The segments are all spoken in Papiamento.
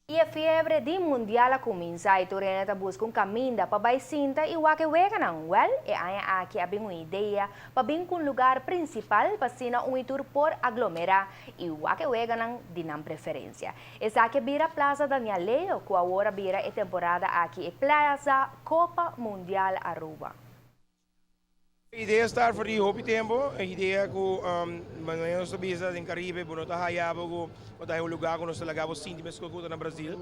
E fiebre di Mundial a cuminsa y tur hende ta busca un caminda pa bay sinta y wak e weganan. Wel, e aña aki a bin un idea pa bin cu un lugar principal pa asina un y tur por aglomera y wak e weganan di nan preferencia. Esaki a bira Plaza Daniel Leo, cu awor a bira e temporada aki e Plaza Copa Mundial Aruba. Idea start for di hopi tempo, e idea cu manera nos ta bisa den Caribe bo no ta haya bo cu bo ta haya un lugar cu nos ta laga bo sinti mescos cu ta na Brasil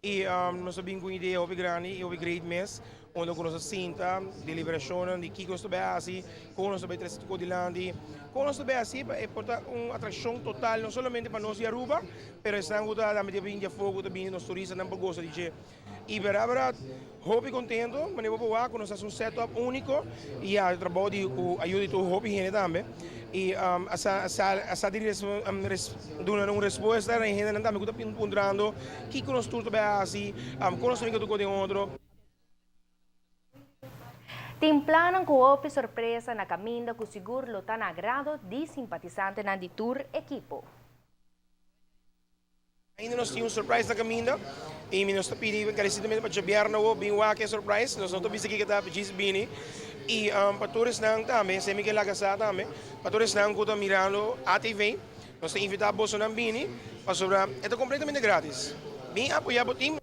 y nos a bin cu un idea hopi grandi y hopi great mes unda cu nos a sinta deliberacionnan di kico nos ta bay haci, con nos ta bay trece tur cos dilanti, con nos ta bay haci pa e por ta un atraccion total no solamente pa nos di Aruba pero esnan cu ta tambe ta bin di afo cu ta bini nos turistanan por goza di dje. Y berdad berdad hopi contento manera bo por wak cu nos haci un set up unico y ya trabou di cu ayuda di tur hopi hende tambe y a sa a sa di duna un respuesta na e hendenan tambe cu ta puntrando kico nos tur ta bay haci, con nos ta bin cu den otro. Tin plannan cu hopi sorpresa na caminda cu sigur lo ta na agrado di simpatisantenan di tur ekipo. Ainda nos tin un surprise na caminda y mi nos ta pidi encarecidamente pa djabièrnè awo bin wak e surprise. Nos no ta bisa kiko ta djis bini y pa tur esnan tambe, esei mi ke laga sa tambe, pa tur esnan cu ta mirando ATV, nos ta invita bosonan bini pasobra e ta completamente gratis. Bin apoya bo team.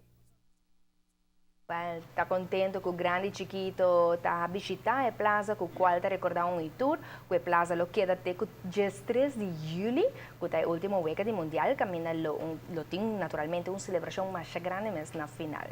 Wel, ta contento cu grandi y chikito ta bishita e plaza cu cual ta recorda un y tur cu e plaza lo keda te cu 13 di juli cu ta e ultimo weka di Mundial caminda lo un lo tin naturalmente un celebracion masha grandi mes na final.